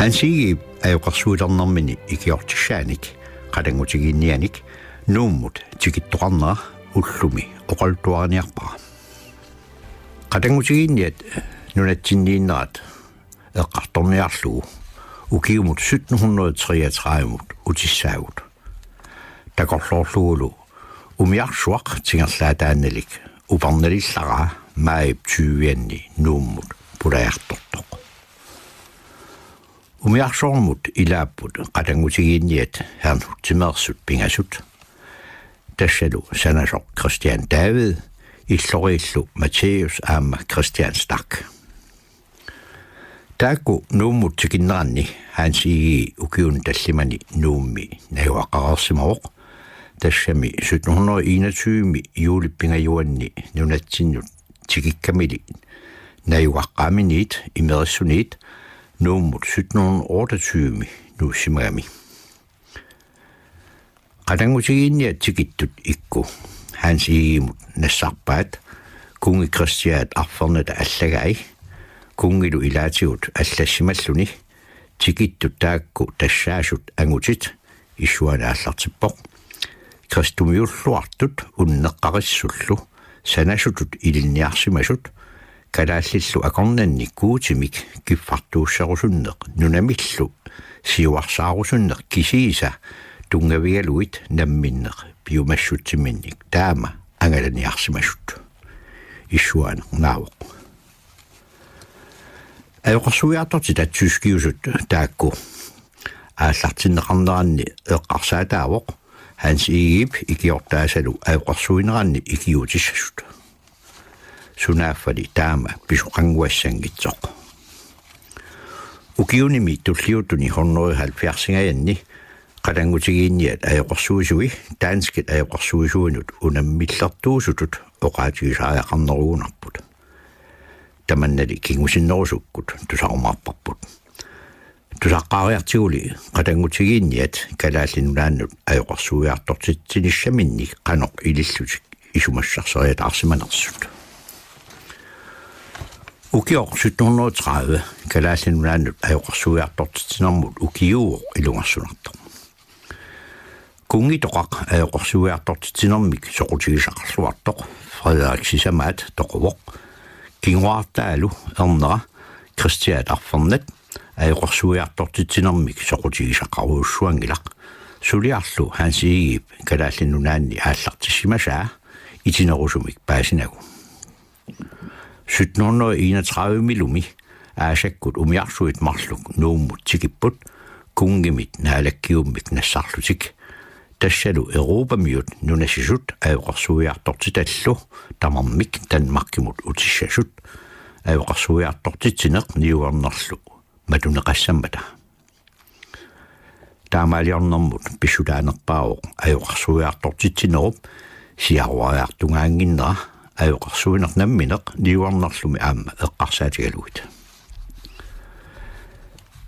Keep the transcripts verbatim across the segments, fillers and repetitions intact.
Hans Egedep ajoqersuilernermini ikiortissaanik qatanngutigiinnianik Nuummut tikittoqarnera ullumi oqaluttuariniarpara. Qatanngutigiinniat nunatsinniinnerat eqqartorniarlugu ukiumut sytten hundrede treogtredive-mut utissaagut. Takorloorlugulu umiarsuaq tingerlaataannalik upernalillaraa maajip tyve-anni Nuummut pulajartortoq. Umiarsuarmut ilaapput qatanngutigiinniat Herrnhutimeersut pingasut. Tassalu sanasoq Christian David, illoriillu Matthæus aamma Christian Stach. Taakku Nuummut tikinneranni Hans Egede ukiuni tallimani Nuummi najugaqareersimavoq. Tassami sytten hundrede enogtyve-mi juulip pingajuanni nunatsinnut tikikkamili najugaqqaaminiit imerissuniit Nuummut sytten hundrede otteogtyve-mi nuussimagami. Qatanngutigiinniat tikittut ikku Hans Egedemut nassarpaat kunngi Kristiaat arfernata allagai kunngilu ilaatigut allassimalluni. Tikittut taakku tassaasut angutit issuaani aallartippoq. Kristumiulluartut unneqqarissullu sanasutut ilinniarsimasut kalaallillu akornanni Guutimik kiffartuusserusunneq nunamillu siuarsaarusunneq kisiisa tunngavigalugit namminneq piumassutsiminnik taama angalaniarsimasut. Issuaaneq naavoq. Ajoqersuiartortitat tyskiusut taakku aallartinneqarneranni eqqarsaataavoq Hans Egedep ikiortaasalu ajoqersuineranni ikiuutissasut. Sunaaffali taama pisoqannguassanngitsoq. Ukiunimi tulliuttuni hundrede halvfjerdsingajanni qatanngutigiinniat ajoqersuisui danskit ajoqersuisuinut unammillertuusutut oqaatigisariaqarnerugunarput. Tamannali kingusinnerusukkut tusarumaarparput. Tusaqqaariartiguli qatanngutigiinniat Kalaallit Nunaannut ajoqersuiartortitsinissaminnik qanoq ilillutik isumassarseriataarsimanersut. Ukioq sytten hundrede tredive Kalaallit Nunaannut ajoqersuiartortitsinermut ukiuuvoq ilungersunartoq. Kunngitoqaq ajoqersuiartortitsinermik soqutigisaqarluartoq Frederik sisamaat toquvoq. Kinguaartaalu ernera Kristiaat arfernat ajoqersuiartortitsinermik soqutigisaqarujussuanngilaq. Suliarlu Hans Egedep Kalaallit Nunaanni aallartissimasaa itinerusumik paasinagu. Sytten hundrede enogtredive-milumi aasakkut umiarsuit marluk Nuummut tikipput kunngimit naalakkiummik nassarlutik. Tassalu Europamiut nunasisut ajoqersuiartortitallu tamarmik Danmarkimut utissasut ajoqersuiartortitsineq niuernerlu matuneqassammata. Taamaaliornermut pissutaanerpaavoq ajoqersuiartortitsinerup siaruariartungaannginnera ajoqersuineq nammineq niuernerlumi aamma eqqarsaatigalugit.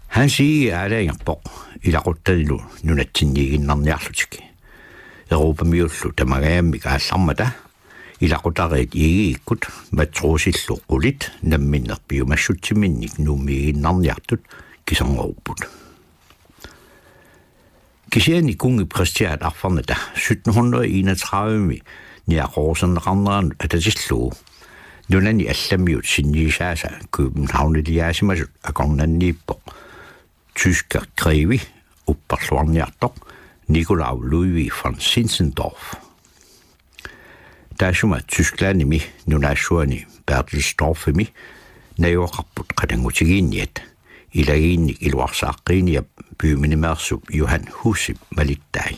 Hans Egede aalajangerpoq ilaquttanilu nunatsinniiginnarniarlutik. Europamiullu tamangajammik aallarmata ilaqutariit Egedekkut matruusillu qulit namminneq piumassutsiminnik Nuummiiginnarniartut kiserngorupput. Kisianni kunngip Kristiaat arfernata sytten hundrede enogtredive-mi niaqoruserneqarneranut atatillugu nunani allamiut sinniisaasa Københavniliaasimasut akornanniippoq tyske grevi upperluarniartoq Nicolau Ludwig von Zinzendorf. Taassuma Tysklandimi nunaassuani Berthelsdorfimi najugaqarput qatanngutigiinniat ilagiinnik iluarsaaqqiiniap Böhmenimeersup Johan Hussip malittai.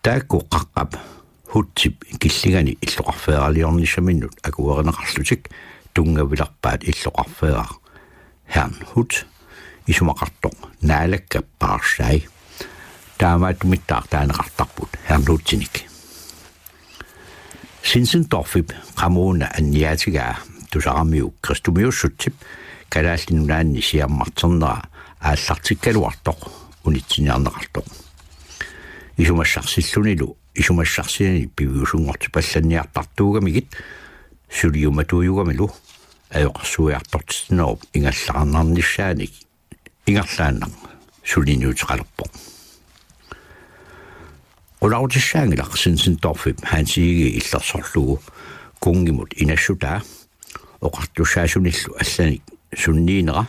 Taakku qaqqap Hussip killingani illoqarfeeraliornissaminnut akuerineqarlutik tunngavilerpaat illoqarfeeraq Herrnhut isumaqartoq Naalakkap paarsai. Taamaattumittaaq taaneqartarput Herrnhutinik. Zinzendorfip qamuuna anniaatigaa tusaramiuk kristumiussutsip Kalaallit Nunaanni siammarternera aallartikkaluartoq unitsiniarneqartoq. Isumassarsillunilu isumassarsiani piviusunngortipallanniartartuugamigit suliumatuujugamilu ajoqersuiartortitsinerup ingerlaannarnissaanik ingerlaannaq suliniuteqalerpoq. Qularutissaanngilaq Zinzendorfip Hans Egede illersorlugu kunngimut inassutaa oqartussaasunillu allanik sunniinera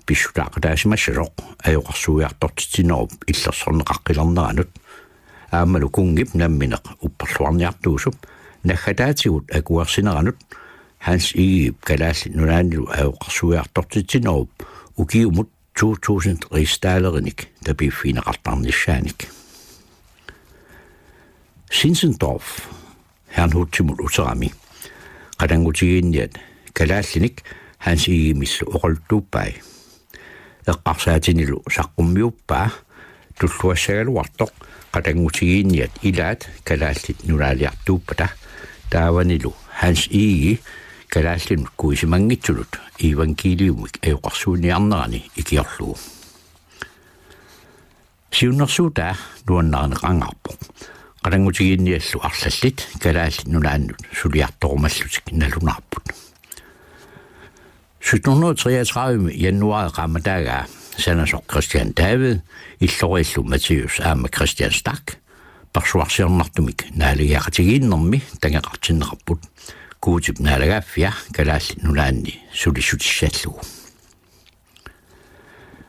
pissutaaqataasimassasoq ajoqersuiartortitsinerup illersorneqaqqilerneranut aammalu kunngip nammineq upperluarniartuusup naggataatigut akuersineranut Hans Egedep Kalaallit Nunaannilu ajoqersuiartortitsinerup ukiumut to tusind rigsdalerinik tapiiffigineqartarnissaanik. Zinzendorf Herrnhutimut uterami qatanngutigiinniat kalaallinik Hans Egedemillu oqaluttuuppai. Eqqarsaatinilu saqqummiuppaa tulluassagaluartoq qatanngutigiinniat ilaat Kalaallit Nunaaliartuuppata, taavanilu Hans Egede kalaallinut kuisimanngitsunut iivangkiiliumik ajoqersuiniarnerani ikiorlugu. Siunnersuutaa nuannarineqangaarpoq. Qatanngutigiinniallu arlallit Kalaallit Nunaannut suliartorumallutik nalunaarput. Sytten hundrede treogtredive januaari qaammataagaa sanasoq Christian David, illoriillu Matthæus aamma Christian Stach, persuarsiornartumik naalagiaqatigiinnermi tangeqartinneqarput Guutip naalagaaffia Kalaallit Nunaanni sulissutissallugu.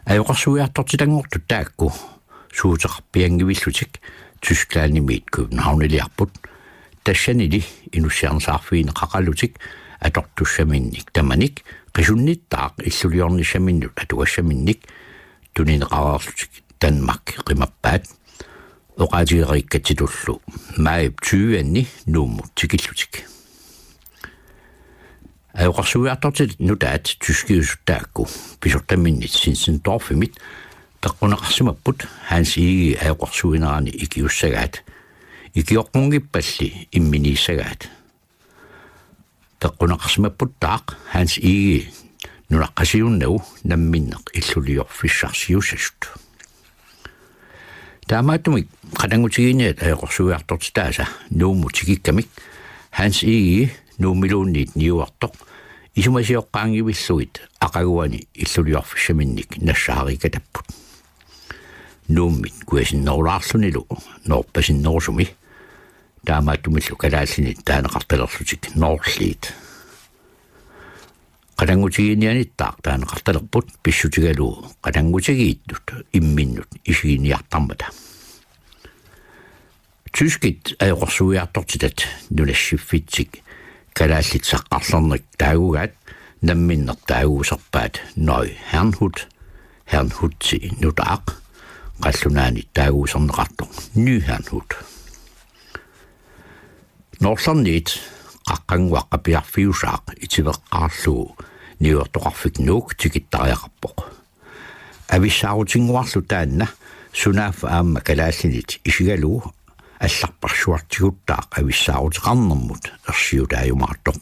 Ajoqersuiartortitanngortut taakku suuteqarpianngivillutik Tysklandimiit Københavniliarput, tassanili inussiarneqarfigineqaqalutik atortussaminnik tamanik qisunnittaaq illuliornissaminnut atugassaminnik tunineqareerlutik Danmark qimappaat, oqaatigereerikkatsitullu maajip tyve-anni Nuummut tikillutik. Ajoqersuiartortitat nutaat tyskiusut taakku pisortaminnit Zinzendorfimit peqquneqarsimapput Hans Egede ajoqersuinerani ikiussagaat, ikioqqunngippalli imminiissagaat. Peqquneqarsimapputtaaq Hans Egede nunaqqasiunnagu namminneq illuliorfissarsiussasut. Taamaattumik qatanngutigiinniat ajoqersuiartortitaasa Nuummut tikikkamik Hans Egede Nuummiluunniit niuertoq isumasioqqaanngivillugit aqaguani illuliorfissaminnik nassaarikatapput. Nuummit kujasinnerulaarlunilu noorpasinnerusumi, taamaattumillu kalaallinit taaneqartalerlutik noorliit. Qatanngutigiinnianittaaq taaneqartalerput pissutigalugu qatanngutigiittut imminnut isiginiartarmata. Tyskit ajoqersuiartortitat nunassinnatik kalaallit saqqarlernik taagugaat namminneq taaguuserpaat Neu Herrnhut, Herrnhuti nutaaq, qallunaanit taaguuserneqartoq Ny Herrnhut. Noorlerniit qaqqannguaq qapiarfiusaaq itiveqqaarlugu niuertoqarfik Nuuk tikittariaqarpoq. Avissaarutinnguarlu taanna sunaaffa aamma kalaallinit isigalugu allarpassuartiguttaaq avissaaruteqarnermut ersiutaajumaartoq.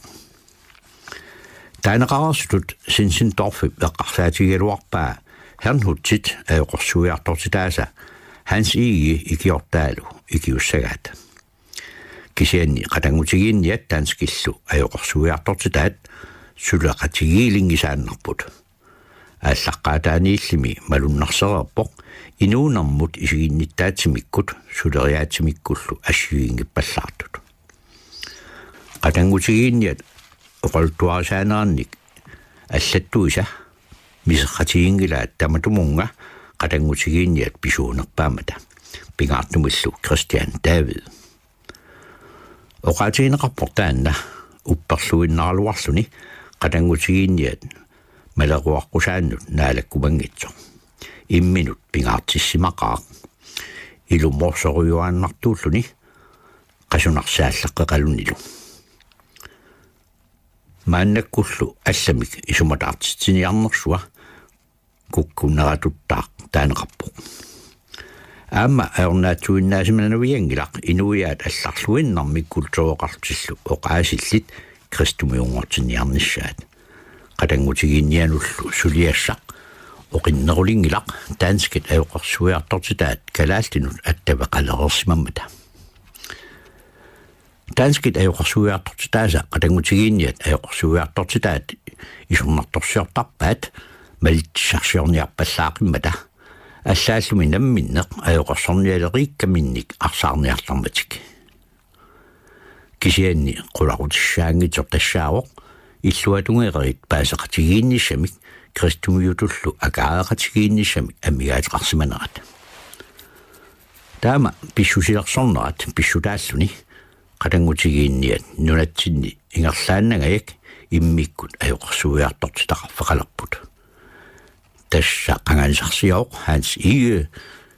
Taaneqareersutut Zinzendorfip eqqarsaatigigaluarpaa Herrnhutit ajoqersuiartortitaasa Hans Egede ikiortaalu ikiussagaat. Kisianni qatanngutigiinniat danskillu ajoqersuiartortitaat suleqatigiilinngisaannarput. Aallaqqaataaniillimi malunnarsereerpoq inuunermut isiginnittaatsimikkut suleriaatsimikkullu assigiinngippallaartut. Qatanngutigiinniat oqaluttuarisaanerannik allattuisa miseqatiginngilaat tamatumunnga qatanngutigiinniat pisuunerpaammata, pingaartumillu Christian David. Oqaatigineqarpoq taanna upperluinnaraluarluni qatanngutigiinniat maleruaqqusaannut naalakkumanngitsoq. Imminut pingaartissimaqaaq. Ilumorsorujuaannartuulluni qasunarsaallaqeqalunilu. Maannakkullu allamik isumataartitsiniarnersua kukkuneratuttaaq taaneqarpoq. Aamma ajornaatsuinnaasimannavianngilaq inuiaat allarluinnarmik kultureqartillu oqaasillit kristumiunngortinniarnissaat. Qatanngutigiinnianullu suliassaq oqinnerulinngilaq danskit ajoqersuiartortitaat kalaallinut attaveqalereersimammata. Danskit ajoqersuiartortitaasa qatanngutigiinniat ajoqersuiartortitaat isornartorsiortarpaat Malitsissarsiorniarpallaaqimmata allaallumi namminneq ajoqersornialeriikkaminnik arsaarniartarmatik. Kisianni qularutissaanngitsoq tassaavoq illuatungeerit paaseqatigiinnissamik kristumiutullu akaareqatigiinnissamik amigaateqarsimanerat. Taama pissusilersornerat pissutaalluni qatanngutigiinniat nunatsinni ingerlaannangajak immikkut ajoqersuiartortitaqarfeqalerput. Tassa qanganisarsiavoq Hans Egede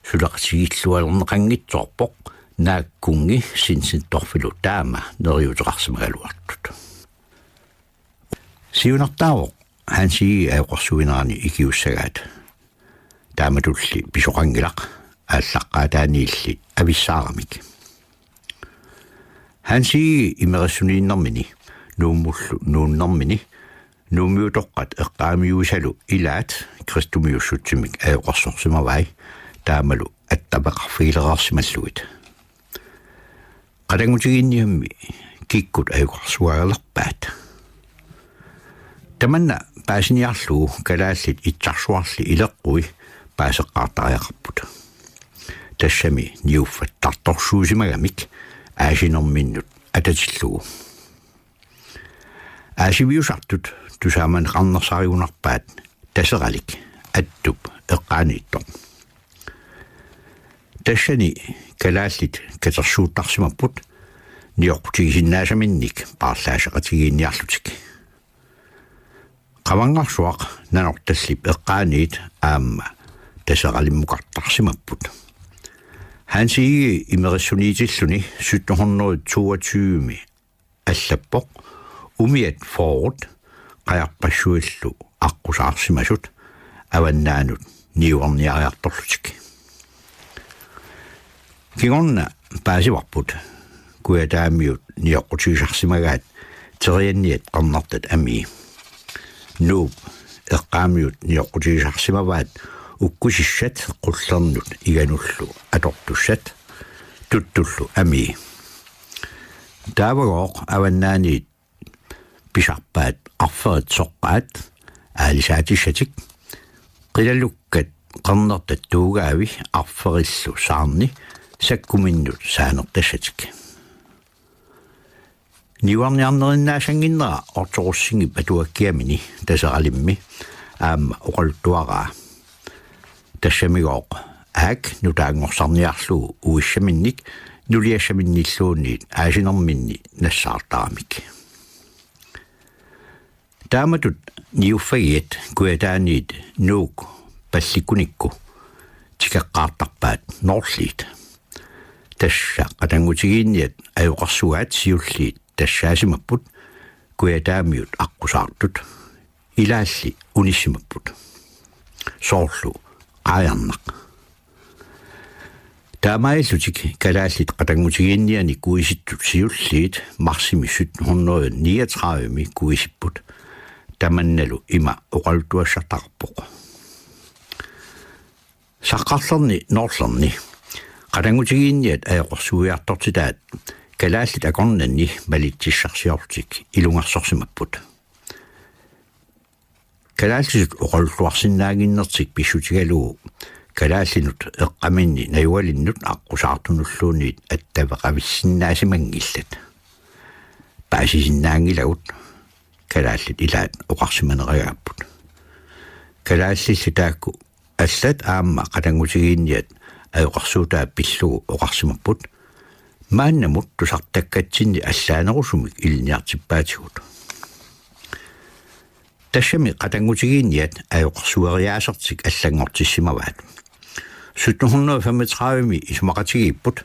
suleqatigilluarneqanngitsoorpoq, naakkunngi Zinzendorfilu taama neriuuteqarsimagaluartut. Siunertaavoq Hans Egede ajoqersuinerani ikiussagaat. Taamatulli pisoqanngilaq aallaqqaataaniilli avissaaramik. Hans Egede imerissuniinnermini Nuummullu nuunnermini Nuummiutoqqat eqqaamiuisalu ilaat kristumiussutsimik ajoqersorsimavai, taamalu attaveqarfigilereersimallugit. Qatanngutigiinniammi kikkut ajoqersualerpaat? Tamanna paasiniarlugu kalaallit itsarsuarli ileqqui paaseqqaartariaqarput. Tassami niuffattartorsuusimagamik aasinerminnut atatillugu. Aasiviusartut tusaamaneqarnersarigunarpaat Taseralik, Attup eqqaaniittoq. Tassani kalaallit katersuuttarsimapput nioqqutigisinnaasaminnik paarlaasseqatigiinniarlutik. Qavanngorsuaq Nanortallip eqqaaniit aamma Taseralimmukartarsimapput. Hans Egede imerissuniitilluni sytten hundrede toogtyve-mi allappoq umiat fyrret qajarpassuillu aqqusaarsimasut avannaanut niuerniariartorlutik. Kingorna paasivarput kujataamiut nioqqutigisarsimagaat terianniat qernertat amii. Nuup eqqaamiut nioqqutigisarsimavaat ukkusissat qullernut iganullu atortussat tuttullu amii. Taavagooq avannaaniit pisarpaat arferit soqqaat aalisaatissatik, qilalukkat qernertat tuugaavi arferillu saarni sakkuminnut saanertassatik. Niuerniarnerinnaasannginnera ortorussingip atuakkiamini Taseralimmi aamma oqaluttuaraa. Tassamigooq aak nutaanngorsarniarlugu uissaminnik nuliassaminnilluunniit aasinerminni nassaartaramik. Taamatut niuffagiat kujataaniit Nuuk pallikkunikku tikeqqaartarpaat Noorliit. Tassa qatanngutigiinniat ajoqersugaat siulliit tassaasimapput kujataamiut aqqusaartut, ilaalli unissimapput. Soorlu Qaajarnaq. Taamaalillutik kalaallit qatanngutigiinniani kuisittut siulliit marsimi sytten hundrede niogtredive-mi kuisipput. Tamannalu ima oqaluttuassartaqarpoq. Saqqarlerni Noorlerni qatanngutigiinniat ajoqersuiartortitaat kalaallit akornanni malitsissarsiorlutik ilungersorsimapput. Kalaallisut oqaluttuarsinnaannginnertik pissutigalugu kalaallinut eqqaminni najugalinnut aqqusaartunulluunniit attaveqavissinnaasimanngillat. Paasisinnaanngilagut, kalaallit ilaat oqarsimaneragaapput. Kalaallilli taakku allat aamma qatanngutigiinniat ajoqersuutaat pillugu oqarsimapput: Maannamut tusartakkatsinni allaanerusumik ilinniartippaatigut. Tassami qatanngutigiinniat ajoqersueriaasertik allanngortissimavaat. Sytten hundrede femogtredive-mi isumaqatigiipput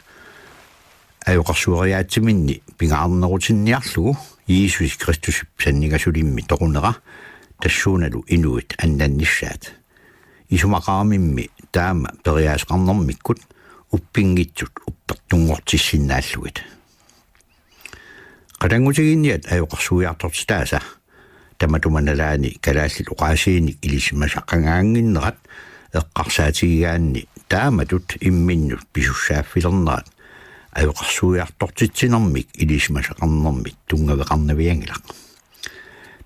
ajoqersueriaatsiminni pingaarnerutinniarlugu Jiisusi Kristusip sanningasulimmi toqunera, tassuunalu inuit annannissaat. Isumaqaramimmi taama periaaseqarnermikkut uppinngitsut uppertunngortissinnaallugit. Qatanngutigiinniat ajoqersuiartortitaasa tamatuma nalaani kalaallit oqaasiinik ilisimasaqangaannginnerat eqqarsaatigigaanni taamatut imminnut pisussaaffilernerat ajoqersuiartortitsinermik ilisimasaqarnermit tunngaveqarnavianngilaq.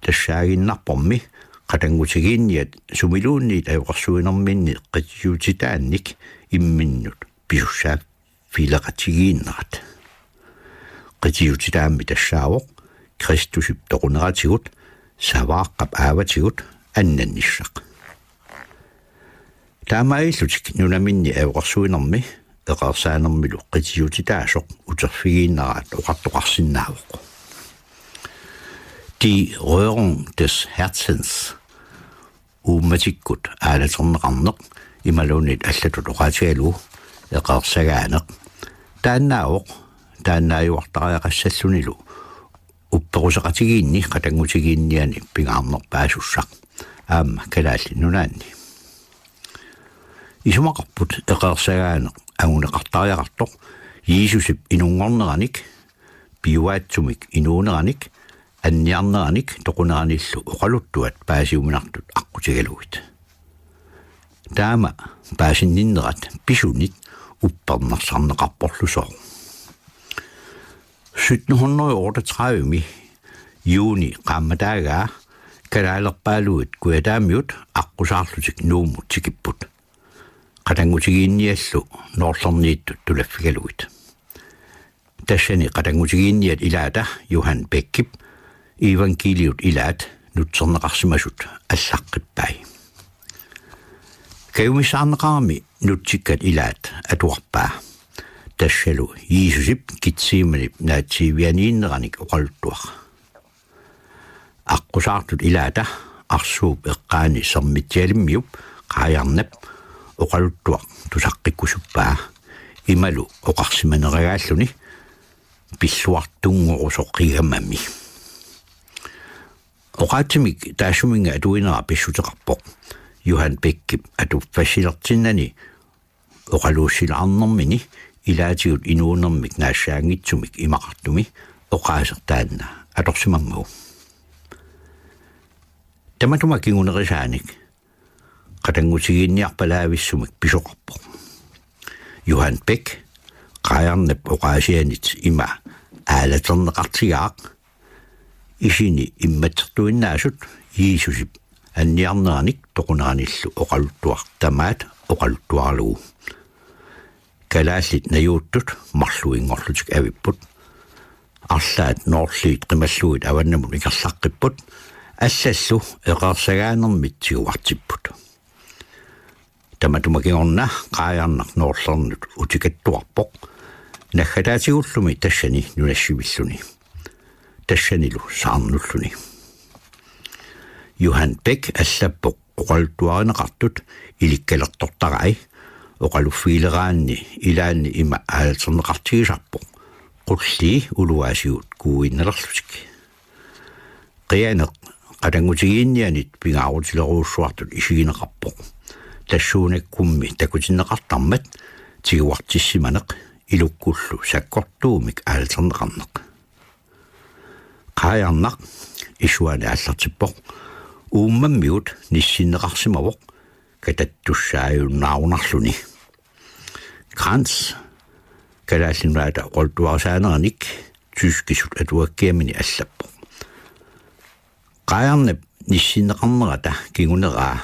Tassaaginnarpormi qatanngutigiinniat sumiluunniit ajoqersuinerminni qitiutitaannik imminnut pisussaaffileqatigiinnerat. Qitiutitaammi tassaavoq Kristusip toquneratigut, savaaqqap aavatigut annannissaq. Taamaalillutik nunaminni ajoqersuinermi eqeersaanermilu qitiutitaasoq uterfigiinnaraat oqartoqarsinnaavoq. Die Rührung des Herzens, uummatikkut aalaterneqarneq imaluunniit allatut oqaatigalugu eqeersagaaneq, taannaavoq taannaajuartariaqassallunilu upperuseqatigiinni qatanngutigiinniani pingaarnerpaasussaq aamma Kalaallit Nunaanni. Isumaqarput eqeersagaaneq anguneqartariaqartoq Jiisusip inunngorneranik, piuaatsumik inuuneranik, anniarneranik toquneranillu oqaluttuat paasiuminartut aqqutigalugit. Taama paasinninnerat pisunit uppernarsarneqarporlusooq. Sytten hundrede og otteogtredive-mi juuni qaammataagaa kalaalerpaaluit kujataamiut aqqusaarlutik Nuummut tikipput, qatanngutigiinniallu noorlerniittut tulaffigalugit. Tassani qatanngutigiinniat ilaata Johan Beckip Evangeliut ilaat nutserneqarsimasut allaqqippai. Kajumissaarneqarami nutsikkat ilaat atuarpaa, tassalu Jiisusip Getsemanep naatsiivianiinneranik oqaluttuaq. Aqqusaartut ilaata arsuup eqqaani Sermitsialimmiup Qaajarnap oqaluttuaq tusaqqikkusuppaa imalu oqarsimaneragaalluni pilluartunngorusoqigamami. Oqaatsimik taassuminnga atuinera pissuteqarpoq Johan Beckip atuffassilertinnani oqaluussilaarnermini ilaatigut inuunermik naassaanngitsumik imaqartumi oqaaseq taanna atorsimammagu. Tamatuma kingunerisaanik qatanngutigiinniarpalaavissumik pisoqarpoq. Johan Beck Qaajarnap oqaasianit ima aalaterneqartigaaq: Isini immatsertuinnaasut Jiisusip anniarneranik toquneranillu oqaluttuaq tamaat oqaluttuaralugu. Kalaallit najuuttut marluinngorlutik avipput. Arlaat noorliit qimallugit avannamut ingerlaqqipput. Allallu eqeersagaanermit tiguartipput. Tamatuma kingorna Qaajarnaq noorlernut utikattuarpoq, naggataatigullu tassani nunassivilluni, tassanilu saarnulluni. Johan Beck allappoq oqaluttuarineqartut ilikkalertortarai, oqaluffigileraanni ilaanni ima aalaterneqartigisarpoq: Qullii uluaasigut kuuinnalerlutik. Qianeq qatanngutigiinnianit pingaarutilerujussuartut isigineqarpoq. Tassuunakkummi takutinneqartarmat tiguartissimaneq ilukkullu sakkortuumik aalaterneqarneq. Qaajarnaq issuaani aallartippoq: Uummammigut nissinneqarsimavoq katattussaajunnaarunarluni. Kranz Kalaallit Nunaata oqaluttuarisaaneranik tyskisut atuakkiamini allappoq: Qaajarnap nissinneqarnerata kinguneraa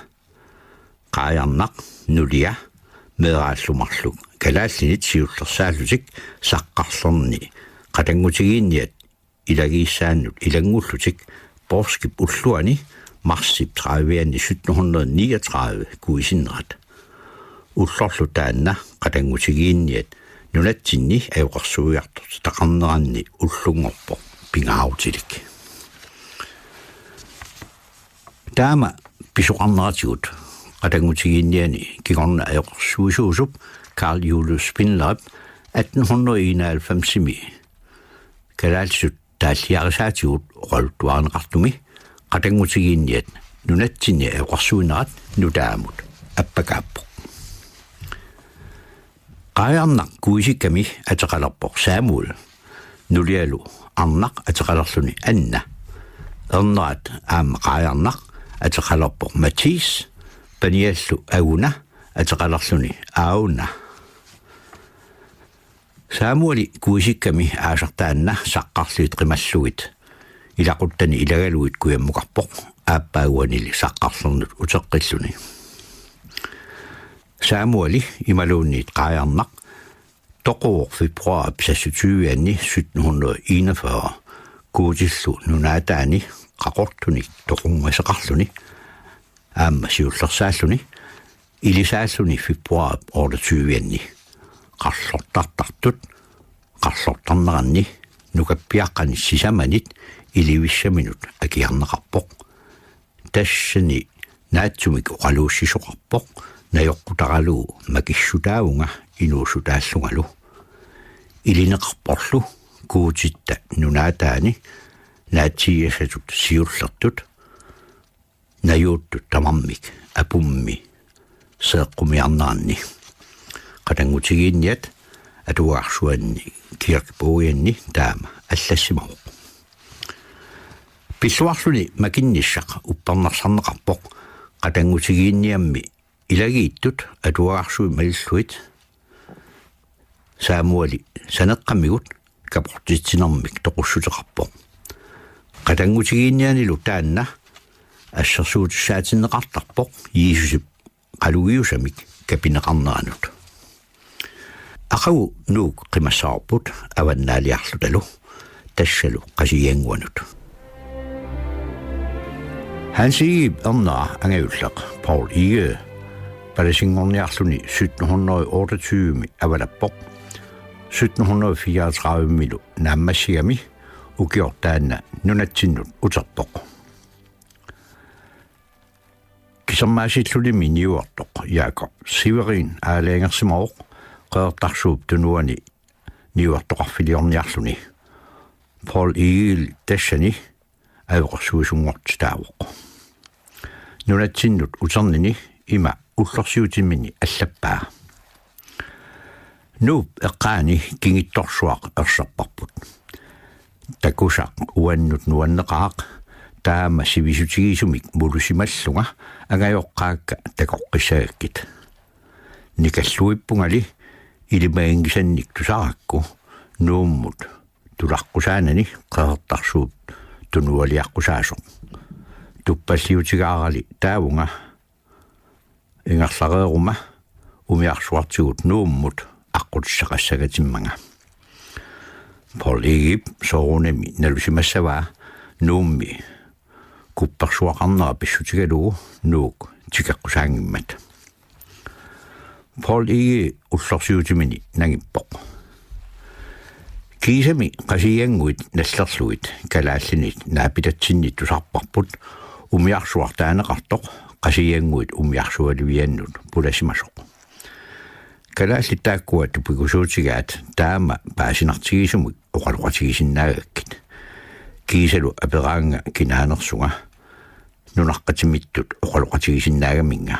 Qaajarnaq, nulia, meeraallu marluk kalaallinit siullersaallutik Saqqarlerni qatanngutigiinniat ilagiissaannut ilanngullutik poorskip ulluani marsip tredivianni sytten hundrede niogtredive kuisinnerat. Ullorlu taanna qatanngutigiinniat nunatsinni ajoqersuiartortitaqarneranni ullunngorpoq pingaarutilik. Taama pisoqarneratigut qatanngutigiinniani kingorna ajoqersuisuusup Carl Julius Spindlerip atten hundrede enoghalvfems-imi kalaallisut taalliarisaatigut oqaluttuarineqartumi qatanngutigiinniat nunatsinni ajoqersuinerat nutaamut appakaappoq. Qaajarnaq kuisikkami ateqalerpoq Samuel, nulialu arnaq ateqalerluni Anna. Ernerat aamma Qaajarnaq ateqalerpoq Mathias, paniallu Aguna ateqalerluni Auna. Samueli kuisikkami aasaq taanna Saqqarliit qimallugit ilaquttani ilagalugit kujammukarpoq. aappaaguanili saqqarlernut uteqqilluni. Samueli imaluunniit Qaajarnaq toquvoq februaarip seksogtyve-anni sytten hundrede enogfyrre Guutillu nunaataani qaqortunik toqungaseqarluni aamma siullersaalluni ilisaalluni februaarip otteogtyve-anni qarlortartartut qarlortarneranni nukappiaqqanit sisamanit ilivissaminut akiarneqarpoq. Tassani naatsumik oqaluussisoqarpoq najoqqutaralugu makissutaavunga inuussutaallungalu. Ilineqarporlu Guutitta nunaataani naatsiiasatut siullertut najuuttut tamarmik apummi seeqqumiarneranni. Qatanngutigiinniat atuagarsuanni kirkebogianni taama allassimavoq. Pilluarluni makinnissaq uppernarsarneqarpoq qatanngutigiinniammi ilagiittut atuagarsui malillugit Samueli saneqqamigut kaportitsinermik toqussuteqarpoq. Qatanngutigiinnianilu taanna assersuutissaatinneqartarpoq Jiisusip qalugiusamik kapineqarneranut. Aqagu Nuuk qimassavarput avannaaliarlutalu tassalu Qasigiannguanut. Hans Egedep ernera angajulleq Poul Egede palasinngorniarluni sytten hundrede otteogtyve-mi avalappoq. Sytten hundrede fireogtredive-milu naammassigami ukioq taanna nunatsinnut uterpoq. Kisermaasillunimi niuertoq Jakob Severin aalajangersimavoq Qeqertarsuup Tunuani niuertoqarfiliorniarluni. Poul Egede tassani ajoqersuisunngortitaavoq. Nunatsinnut uternini ima ullorsiutimini allappaa: Nuup eqqaani kingittorsuaq erserparput. Takusaq uannut nuanneqaaq, taama sivisutigisumik mulusimallunga angajoqqaakka takoqqissagakkit. Nikalluippungali ilimaginngisannik tusarakku Nuummut tulaqqusaanani Qeqertarsuup Tunualiaqqusaasoq. Tuppalliutigaarali taavunga ingerlareeruma umiarsuartigut Nuummut aqqutissaqassagatimmanga. Poul Egedep soorunami nalusimassavaa Nuummi kuppersuaqarnera pissutigalugu Nuuk tikeqqusaanngimmat. Poul Egede ullorsiutimini nangippoq: Kiisami Qasigiannguit nallerlugit kalaallinit naapitatsinnit tusarparput umiarsuaq taaneqartoq Qasigiannguit umiarsualiviannut pulasimasoq. Kalaallit taakkua tupigusuutigaat taama paasinartigisumik oqaloqatigisinnaagakkit. Kiisalu aperaannga kinaanersunga nunaqqatimittut oqaloqatigisinnaagaminnga.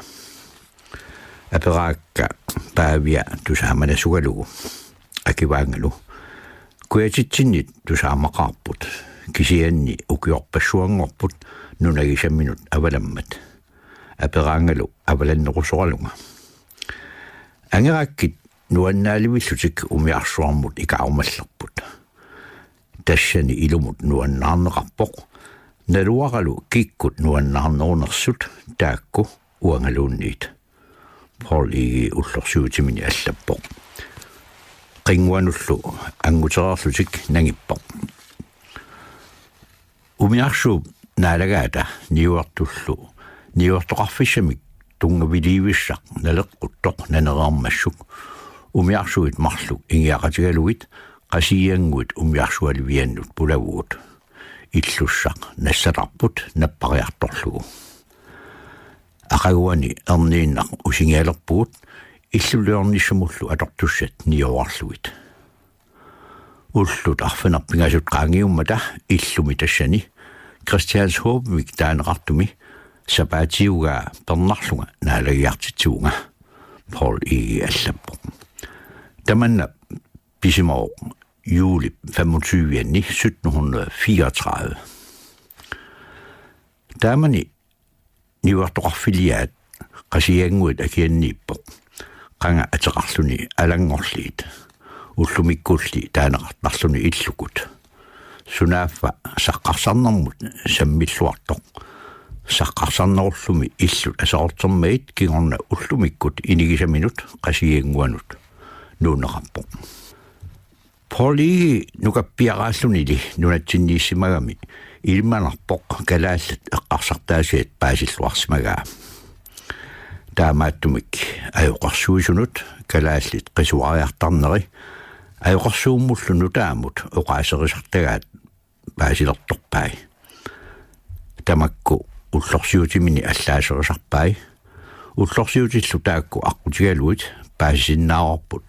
Aperaakka Paavia tusaamanasugalugu, akivaangalu: Kujatitsinnit tusaamaqaarput, kisianni ukiorpassuanngorput nunagisaminut avalammat. Aperaangalu avalannerusoralunga. Angeraakkit nuannaalivillutik umiarsuarmut ikaarumallerput. Tassani ilumut nuannaarneqarpoq, naluaralu kikkut nuannaarnerunersut taakku uangaluunniit. Poul Egede ullorsiutimini allappoq. Qinnguanullu angutereerlutik nangippoq: Umiarsuup naalagaata niuertullu niuertoqarfissamik tunngaviliivissaq naleqquttoq nanereermassuk umiarsuit marluk ingiaqatigalugit Qasigiannguit umiarsualiviannut pulavugut. Illussaq nassatarput nappariartorlugu. Aqaguani erniinnaq usingialerpugut illuliornissamullu atortussat nioorlugit. Ullut arfineq-pingasut qaangiummata illumi tassani Christianshåbemik taaneqartumi sapaatiugaa pernarlunga naalagiartitsivunga, Poul Egede allappoq. Tamanna pisimavoq juulip femogtyve-anni sytten hundrede fireogtredive. Taamani niuertoqarfiliaat Qasigiannguit akianniippoq. Qanga ateqarluni Alanngorliit. Ullumikkulli taaneqartarluni illukut. Sunaaffa saqqarsarnermut sammilluartoq saqqarsarnerullumi illut aserortermagit kingorna ullumikkut inigisaminut Qasigiannguanut nuunneqarpoq. Poul Egede nukappiaraallunili nunatsinniissimagami ilimanarpoq kalaallit eqqarsartaasiat paasilluarsimagaa. Taamaattumik ajoqersuisunut kalaallit qisuariartarneri ajoqersuummullu nutaamut oqaaserisartagaat paasilertorpai. Tamakku ullorsiutimini allaaserisarpai. Ullorsiutillu taakku aqqutigalugit paasisinnaavarput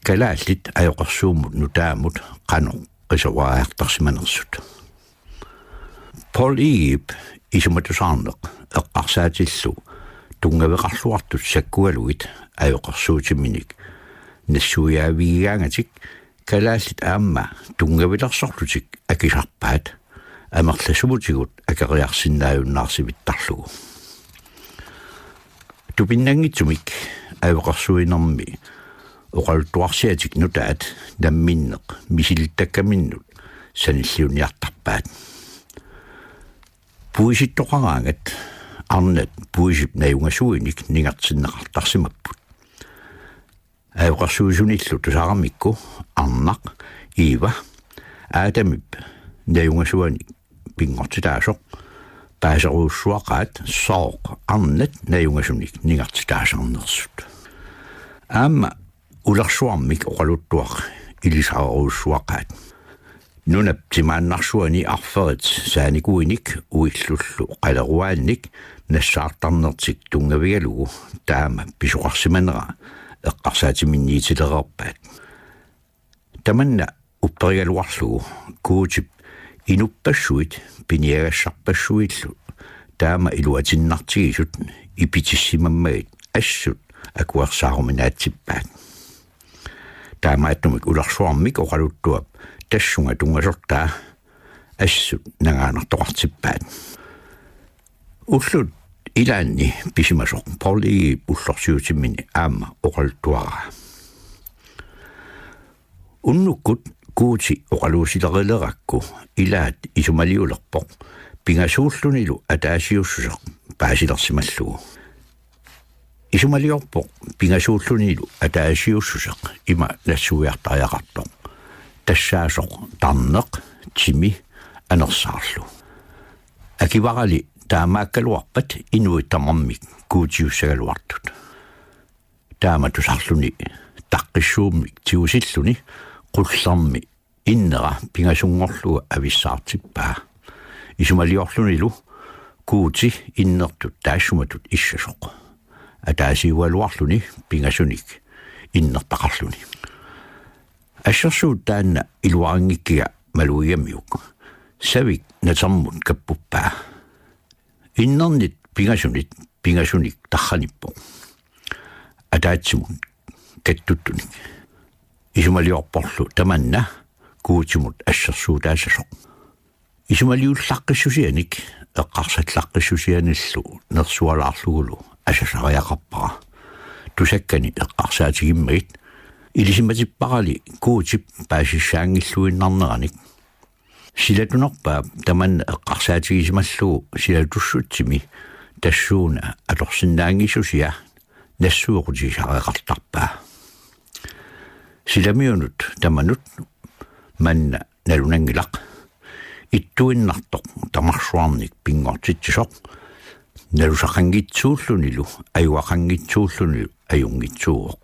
kalaallit ajoqersuummut nutaamut qanoq qisuariartarsimanersut. Poul Egedep isumatusaarneq eqqarsaatillu tunngaveqarluartut sakkugalugit ajoqersuutiminik nassuiaavigigaangatik kalaallit aamma tunngavilersorlutik akisarpaat amerlasuutigut akeriarsinnaajunnaarsivittarlugu. Tupinnanngitsumik ajoqersuinermi oqaluttuarsiatik nutaat namminneq misilittakkaminnut sanilliunniartarpaat. Puisittoqaraangat arnat puisip najungasuinik ningertinneqartarsimapput. Ajoqersuisunillu tusaramikku arnaq Eva Adamip najungasuanik pinngortitaasoq paaserujussuaqaat sooq arnat najungasunik ningertitaasarnersut. Aamma ulersuarmik oqaluttuaq ilisarerujussuaqaat. Nunap timaannarsuani arferit saanikuinik uillullu qaleruaannik nassaartarnertik tunngavigalugu taama pisoqarsimanera eqqarsaatiminniitilereerpaat. Tamanna upperigaluarlugu Guutip inuppassuit piniagassarpassuillu taama iluatinnartigisut ipitissimammagit assut akuersaaruminaatsippaat. Taamaattumik ulersuarmik oqaluttuap tassunga tunngasortaa assut nangaanartoqartippaat. Ullut ilaanni pisimasoq Poul Egedep ullorsiutimini aamma oqaluttuaraa. Unnukkut Guuti oqaluusilerilerakku ilaat isumaliulerpoq pingasuullunilu ataasiussuseq paasilersimallugu. Isumaliorpoq pingasuullunilu ataasiussuseq ima nassuiartariaqartoq. Tassaasoq tarneq, timi, anersaarlu. Akivarali taamaakkaluarpat inuit tamarmik guutiussagaluartut. Taama tusarluni taqqissuummik tigusilluni qullermi innera pingasunngorlugu avissaartippaa. Isumaliorlunilu Guuti innertut taassumatut issasoq. Ataasiugaluarluni pingasunik innertaqarluni. Assersuut taanna iluarinngikkiga malugigamiuk. Savik natermut kappuppaa. Innernit pingasunit pingasunik tarranippoq. Ataatsimut kattuttunik. Isumaliorporlu tamanna Guutimut assersuutaassasoq. Isumaliullaqqissusianik eqqarsallaqqissusianillu nersualaarlugulu asasariaqarpara. Tusakkani eqqarsaatigimmagit ilisimatipparalu Guutip paasissaanngilluinnarneranik. Silatunerpaap tamanna eqqarsaatigisimallugu silatussutsimi tassuuna atorsinnaanngissusia nassuequtigisariaqartarpaa. Silamiunut tamanut manna nalunanngilaq. Ittuinnartoq tamarsuarnik pinngortitsisoq. Nalusaqanngitsuullunilu ajugaqanngitsuullunilu ajunngitsuuvoq.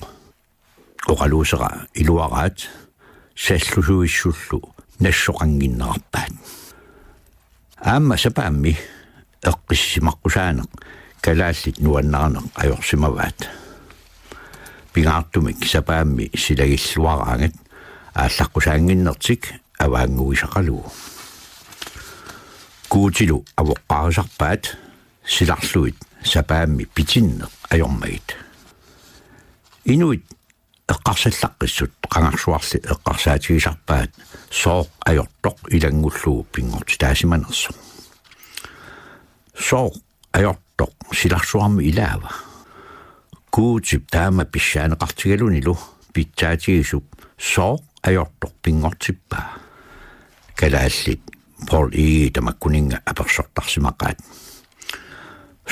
Oqaluusera iluaraat sallusuissullu nassoqannginnerarpaat. Aamma sapaammi eqqissisimaqqusaanneq kalaallit nuannarineq ajorsimavaat. Pingaartumik sapaammi silagilluaraangat aallaqqusaannginnertik avaannguisaqalugu. Guutilu avoqqaarisarpaat silarlugit sapaammi pitinneq ajormagit. Inuit eqqarsallaqqissut qangarsuarli eqqarsaatigisarpaat sooq ajortoq ilanngullugu pinngortitaasimanersoq. Sooq ajortoq silarsuarmi ilaava? Guutip taama pissaaneqartigalunilu pitsaatigisut sooq ajortoq pinngortippaa? Kalaallit Poul Egede tamakkuninnga apersortarsimaqaat.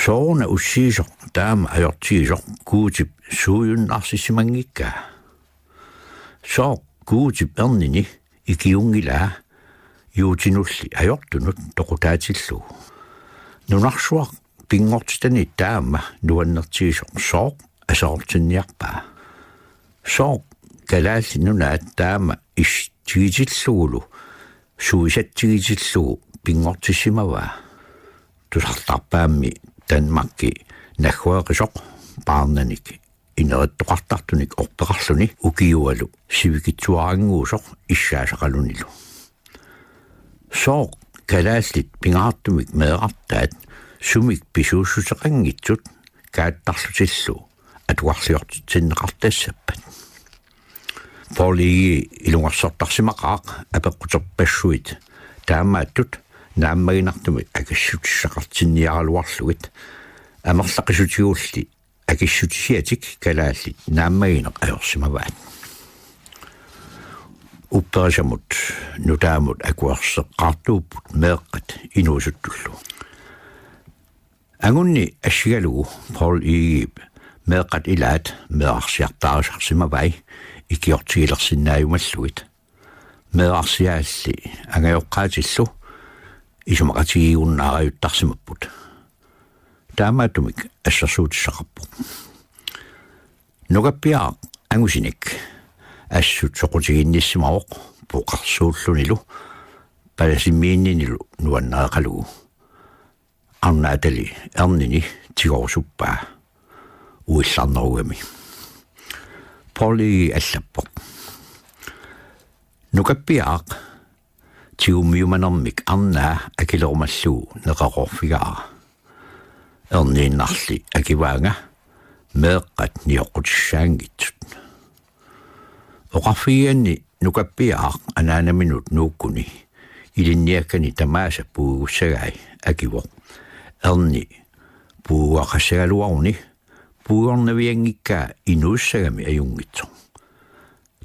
Sooruna ussiisoq taama ajortigisoq Guutip suujunnaarsissimanngikkaa? Sooq Guutip ernini ikiunngilaa juutinulli ajortunut toqutaatillugu? Nunarsuaq pinngortitani taama nuannertigisoq sooq aserortinniarpaa? Sooq Kalaallit Nunaat taama issitsigitillugulu suisatsigitillugu pinngortissimavaa? Tusartarpaammi Danmarki naggueqisoq paarnanik inerittoqartartunik orpeqarluni ukiualu sivikitsuarannguusoq issaasaqalunilu. Sooq kalaallit pingaartumik meerartaat sumik pisuussuteqanngitsut kaattarlutillu atugarliortitsinneqartassappat? Poul Egede ilungersortarsimaqaaq apeqquterpassuit taamaattut naammaginartumik akissutissaqartinniaraluarlugit. Amerlaqisutigulli akissutisiatik kalaallit naammagineq ajorsimavaat. Upperisamut nutaamut akuerseqqaartuupput meeqqat inuusuttullu. Angunni assigalugu Poul Egedep meeqqat ilaat meerarsiartaarisarsimavai ikiortigilersinnaajumallugit. Meerarsiaalli angajoqqaatillu isumaqatigiigunnaarajuttarsimapput. Taamaattumik assersuutissaqarpoq. Nukappiaraq angusinik assut soqutiginnissimavoq poqersuullunilu palasimiinninilu nuannareqalugu. Arnaatali ernini tigorusuppaa uillarnerugami. Poul Egede allappoq: Nukappiaraq tigummiumanermik arnaa akilerumallugu neqeroorfigaara. Erniinnarli akivaanga meeqqat nioqqutissaanngitsut. Oqarfigigaanni nukappiaraq anaanaminut nuukkuni ilinniakkani tamaasa puigussagai akivoq: Erni puigugaqassagaluaruni puigornavianngikkaa inuussagami ajunngitsoq.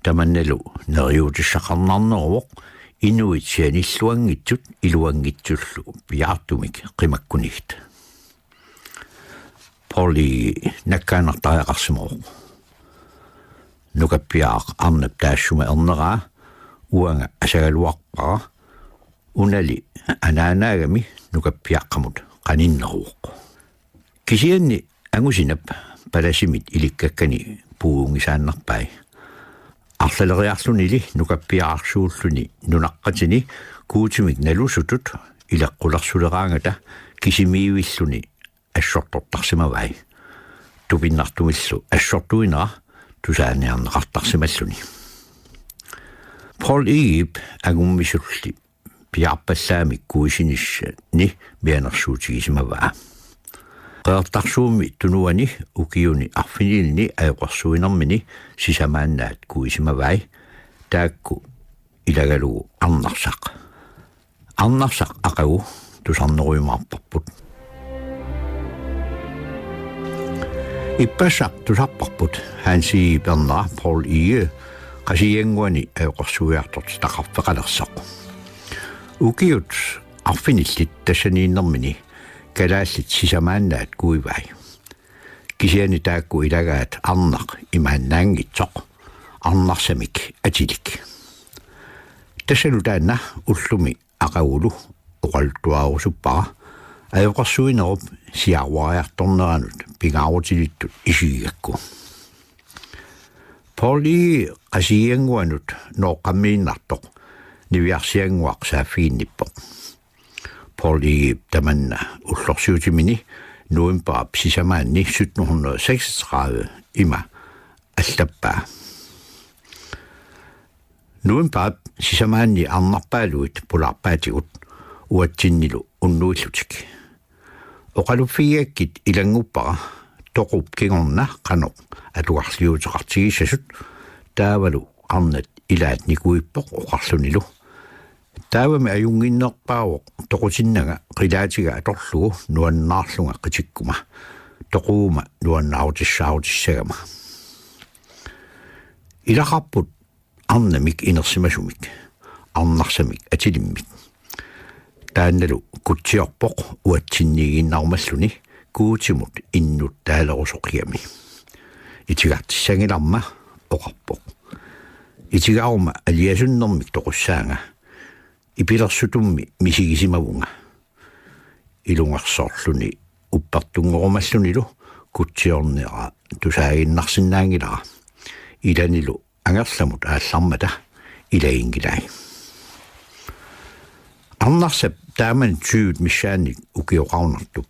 Tamannalu neriuutissaqarnarneruvoq inuit sianilluanngitsut iluanngitsullu piaartumik qimakkunigit. Poul Egede nakkaannartariaqarsimavoq: Nukappiaraq arnap taassuma erneraa uanga asagaluarpara. Unali anaanaagami nukappiaqqamut qaninneruvoq. Kisianni angusinap palasimit ilikkakkani puigunngisaannarpai. Arlaleriarlunili nukappiararsuulluni nunaqqatini Guutimik nalusutut ileqqulersuleraangata kisimiivilluni assortortarsimavai. Tupinnartumillu assortuinera tusaaniarneqartarsimalluni. Poul Egedep angummisulli piaarpallaamik kuisinissani mianersuutigisimavaa. Qeqertarsuup Tunuani ukiuni arfinilini ajoqersuinermini sisamaannaat kuisimavai, taakku ilagalugu Arnarsaq. Arnarsaq aqagu tusarnerujumaarparput. Ippassaq tusarparput Hans Egedep ernera Poul Egede Qasigiannguani ajoqersuiartortitaqarfeqalersoq. Ukiut arfinillit tassaniinnermini kalaallit sisamaannaat kuivai. Kisianni taakku ilagaat arnaq imaannaanngitsoq, Arnarsamik atilik. Tassalu taanna ullumi aqagulu oqaluttuarusuppara ajoqersuinerup siaruariartorneranut pingaarutilittut isigigakku. Poul Egede Qasigiannguanut nooqqammiinnartoq niviarsiannguaq saaffiginnippoq. Poul Egedep tamanna ullorsiutimini novembarip sisamaanni sytten hundrede seksogtredive ima allappaa: Novembarip sisamaanni arnarpaaluit pulaarpaatigut uatsinnilu unnuillutik. Oqaluffigigakkit ilannguppara toqup kingorna qanoq atugarliuuteqartigissasut, taavalu arnat ilaat nikuippoq oqarlunilu: Taavami ajunnginnerpaavoq toqutinnanga qilaatiga atorlugu nuannaarlunga qitikkuma, toquguma nuannaarutissaarutissagama. Ilaqarput arnamik inersimasumik, Arnarsamik atilimmik. Taannalu kutsiorpoq uatsinniiginnarumalluni Guutimut innuttaalerusoqigami. Itigartissanngilarma oqarpoq: Itigaruma aliasunnermik toqussaanga, ipilersutummi misigisimavunga. Ilungersorluni uppertunngorumallunilu kutsiornera tusaaginnarsinnaanngilara. Ilanilu angerlamut aallarmata ilaginngilai. Arnarsap taamani tyvet missaannik ukioqarunartup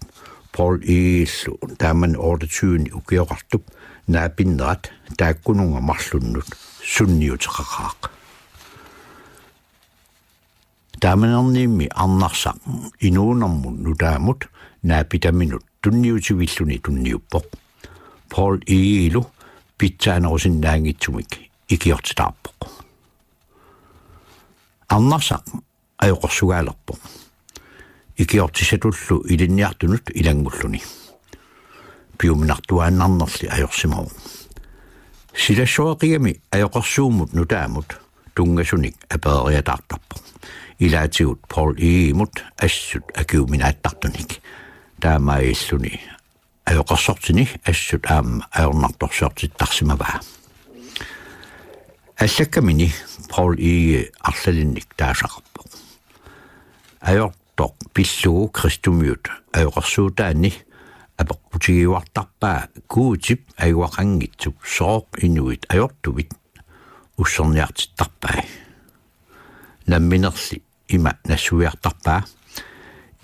Poul Egedelu taamani otteogtyvenik ukioqartup naapinnerat taakkununnga marlunnut sunniuteqaqaaq. Taamanerniimmi Arnarsaq inuunermut nutaamut naapitaminut tunniutivilluni tunniuppoq. Poul Egedelu pitsaanerusinnaanngitsumik ikiortitaarpoq. Arnarsaq ajoqersugaalerpoq ikiortissatullu ilinniartunut ilanngulluni. Piuminartuaannarnerli ajorsimavoq. Silassoreqigami ajoqersuummut nutaamut tunngasunik apereriataartarpoq. Ilaatigut Poul Egedemut assut akiuminaattartunik. Taamaalilluni ajoqersortini assut aamma ajornartorsiortittarsimavaa. Allakkamini Poul Egede arlalinnik taasaqarpoq. Ajortoq pillugu kristumiut ajoqersuutaanni apeqqutigiuartarpaa Guutip ajugaqanngitsup sooq inuit ajortuvit usserniartittarpai. Namminerli ima nassuiartarpaa: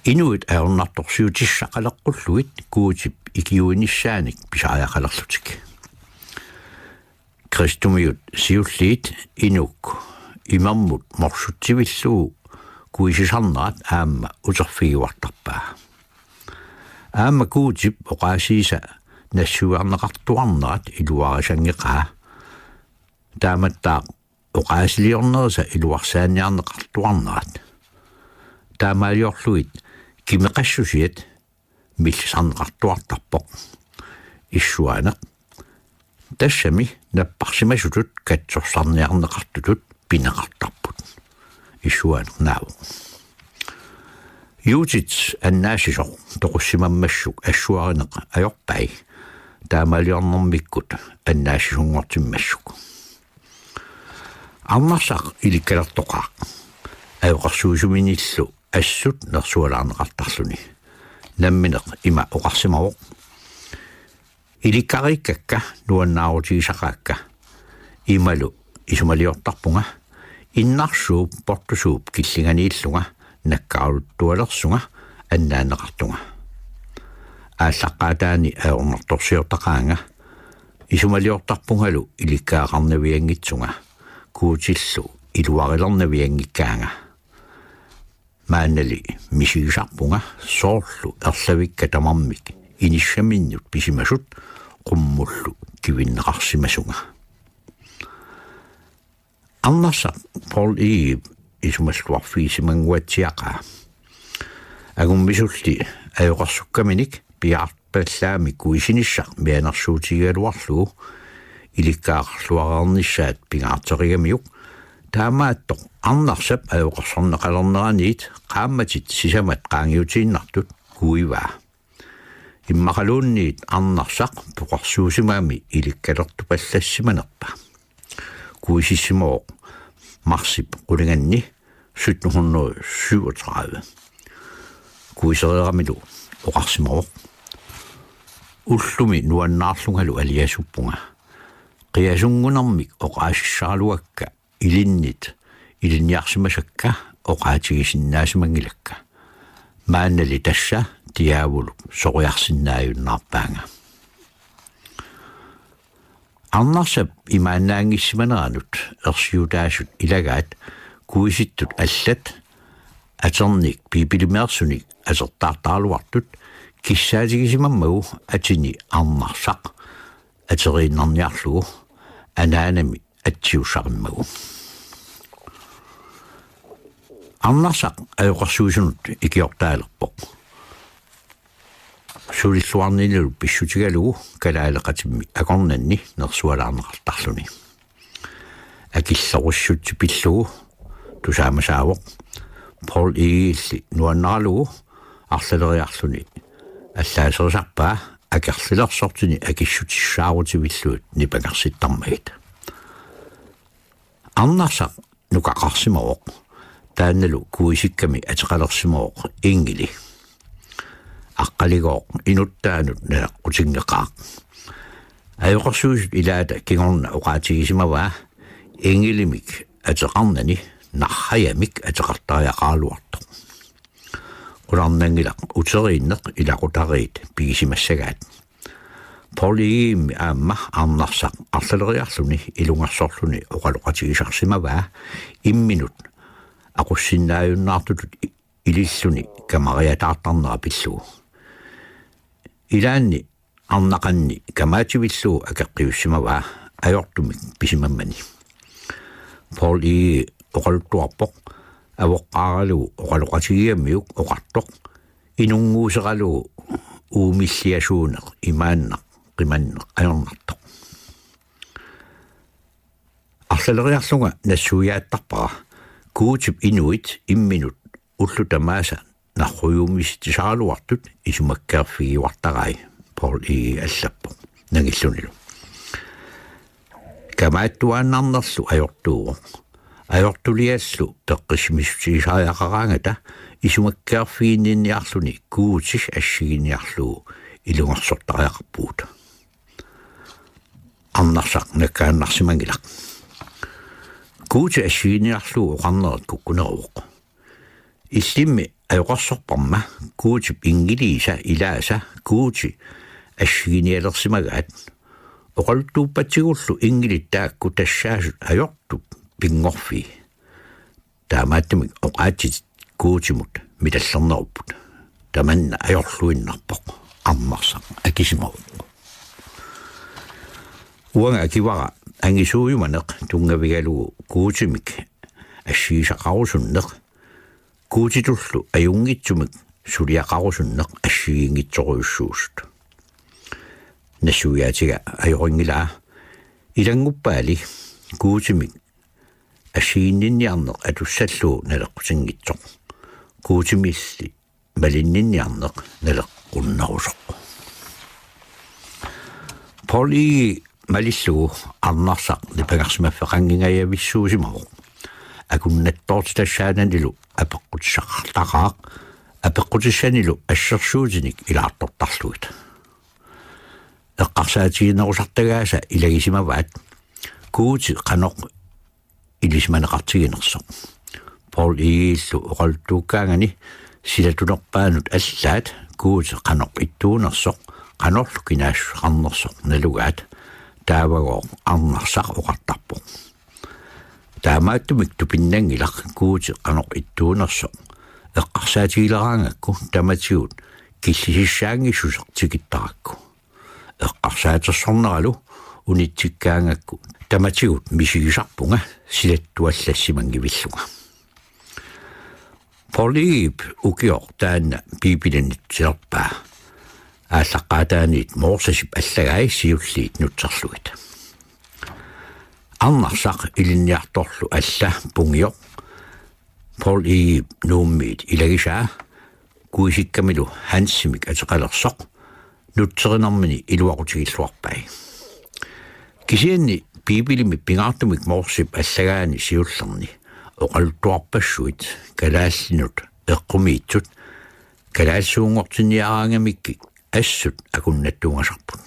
Inuit ajornartorsiutissaqaleqqullugit Guutip ikiuinissaanik pisariaqalerlutik. Kristumiut siulliit inuk imermut morsutsivillugu kuisisarnerat aamma uterfigiuartarpaa. Aamma Guutip oqaasiisa nassuiarneqartuarnerat iluarisanngeqaa. Taamattaaq oqaasiliornerisa iluarsaaniarneqartuarnerat. Taamaaliorlugit kimeqassusiat millisarneqartuartarpoq. Issuaaneq: Tassami napparsimasutut katsorsarniarneqartutut pineqartarput. Issuaaneq naavoq. Juutit annaassisoq toqussimammassuk assuarineq ajorpai. Taamaaliornermikkut annaassisunngortimmassuk. Arnarsaq ilikkalertoqaaq ajoqersuisuminillu assut nersualaarneqartarluni. Nammineq ima oqarsimavoq: Ilikkariikkakka nuannaarutigisaqaakka. Imalu isumaliortarpunga: Innarsuup portusuup killinganiillunga nakkaaruttualersunga annaanneqartunga. Aallaqqaataani ajornartorsiortaqaanga. Isumaliortarpungalu ilikkagaqarnavianngitsunga, Guutillu iluarilernavianngikkaanga. Maannali misigisarpunga soorlu erlavikka tamarmik inissaminnut pisimasut qummullu kivinneqarsimasunga. Arnarsaq Poul Egedep isumalluarfigisimanguatsiaqaa. Angummisulli ajoqersukkaminik piaarpallaamik kuisinissaq mianersuutigigaluarlugu ilikkagaqarluareernissaat pingaarterigamiuk, taamaattoq Arnarsap ajoqersorneqalerneraniit qaammatit sisamat qaangiutiinnartut kuivaa. Immaqaluunniit Arnarsaq poqersuusimagami ilikkalertupallassimanerpa. Kuisissimavoq marsip qulinganni sytten hundrede syvogtredive. Kuisereeramilu oqarsimavoq: Ullumi nuannaarlungalu aliasuppunga. Qiasunngunermik oqaasissaraluakka ilinnit ilinniarsimasakka oqaatigisinnaasimanngilakkit. Maannali tassa Diaavulup soriarsinnaajunnaarpaanga. Arnarsap imaannaanngissimaneranut ersiutaasut ilagaat kuisittut allat aternik Biibilimeersunik atertaartaraluartut kissaatigisimammagu atini Arnarsaq ateriinnarniarlugu anaanami atsiussarimmagu. Arnarsaq ajoqersuisunut ikiortaalerpoq. Sulilluarninilu pissutigalugu kalaaleqatimmi akornanni nersualaarneqartarluni. Akillorussutsi pillugu tusaamasaavoq. Poul Egedeli nuannaralugu arlaleriarluni allaaserisarpaa akerlilersortini akissutissaarutivillugu nipangersittarmagit. Arnarsaq nukaqarsimavoq. Taannalu kuisikkami ateqalersimavoq Ingeli. Aqqaligooq inuttaanut naleqqutinngeqaaq. Ajoqersuisut ilaata kingorna oqaatigisimavaa Ingelimik ateqarnani narrajamik ateqartariaqaraluartoq. Qularnanngilaq uteriinneq ilaqutariit pigisimassagaat. Poul Egedemi aamma Arnarsaq arlaleriarluni ilungersorluni oqaloqatigisarsimavaa imminut aqussinnaajunnaartutut i-, ililluni kamariataartarnera pillugu. Ilaanni arnaqanni kamaativillugu akeqqiussimavaa ajortumik pisimammani. Poul Egede oqaluttuarpoq avoqqaaralugu oqaloqatigigamiuk oqartoq inunnguuseralugu uumilliasuuneq imaannaq qimanneq ajornartoq. Arlaleriarlunga nassuiaattarpara Guutip inuit imminut ullut tamaasa narrujuummisitsisaraluartut isumakkeerfigiuartarai, Poul Egede allappoq nangillunilu. Kamaattuaannarnerlu ajortuuvoq. Ajortuliallu peqqissimissutigisariaqaraangata isumakkeerfiginninniarluni Guuti assiginiarlugu ilungersortariaqarpugut. Arnarsaq nakkaannarsimanngilaq. Guuti assiginiarlugu oqarnerit kukkuneruvoq. Illimmi ajoqersorparma Guutip inngiliisa ilaasa Guuti assiginialersimagaat. Oqaluttuuppatsigullu inngilit taakku tassaasut ajortut pinngorfii. Taamaattumik oqaatsit Guutimut mitallernerupput. Tamanna ajorluinnarpoq, Arnarsaq akisimavoq. Uanga akivara angisuujumaneq tunngavigalugu Guutimik assigisaqarusunneq, Guutitullu ajunngitsumik suliaqarusunneq assigiinngitsorujussuusut. Nassuiaatiga ajorinngilaa. Ilannguppaali Guutimik assiginninniarneq atussallugu naleqqutinngitsoq. Guutimilli malinninniarneq naleqqunnerusoq. Poul Egede malillugu Arnarsaq nipangersimaffeqanngingajavissuusimavoq. Akunnattoortitassaananilu apeqqutissaqartaqaaq, apeqqutissanilu assersuutinik ilaartortarlugit. Eqqarsaatiginerusartagaasa ilagisimavaat Guuti qanoq ilisimaneqartiginersoq. Poul Egedelu oqaluttuukkaangani silatunerpaanut allaat Guuti qanoq ittuunersoq, qanorlu kinaassuseqarnersoq nalugaat, taavagooq Arnarsaq oqartarpoq. Taamaattumik tupinnanngilaq Guuti qanoq ittuunersoq eqqarsaatigileraangakku tamatigut killisissaanngissuseq tikittarakku. Eqqarsaatersorneralu unitsikkaangakku tamatigut misigisarpunga silattuallassimanngivillunga. Poul Egedep ukioq taanna Biibilinut tilerpaa. Aallaqqaataaniit Mosesip allagai siulliit nutserlugit. Arnarsaq ilinniartorlu alla pungioq Poul Egedep Nuummiit ilagisaa kuisikkamilu Hansimik ateqalersoq nutserinermini iluaqutigilluarpai. Kisianni Biibilimi pingaartumik Mosesip allagaani siullerni oqaluttuarpassuit kalaallinut eqqumiitsut kalaallisuunngortinniaraangamikkik assut akunnattuungasarput.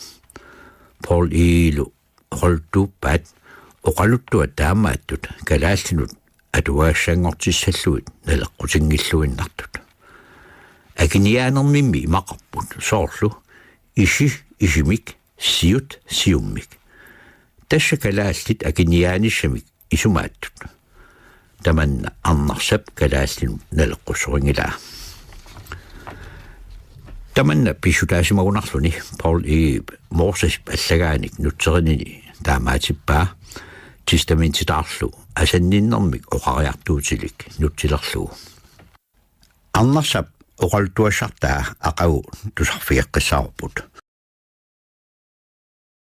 Poul Egedelu oqaluttuuppaat oqaluttuat taamaattut kalaallinut atuagassanngortissallugit naleqqutinngilluinnartut. Akiniaanermimmi imaqarput soorlu isi isimik, siut siummik. Tassa kalaallit akiniaanissamik isumaattut. Tamanna Arnarsap kalaallinut naleqqussorinngilaa. Tamanna pissutaasimagunarluni Poul Egedep Mosesip allagaanik nutserinini taamaatippaa, testamentitaarlu asanninnermik oqariartuutilik nutsilerlugu. Arnarsap oqaluttuassartaa aqagu tusarfigeqqissaarput.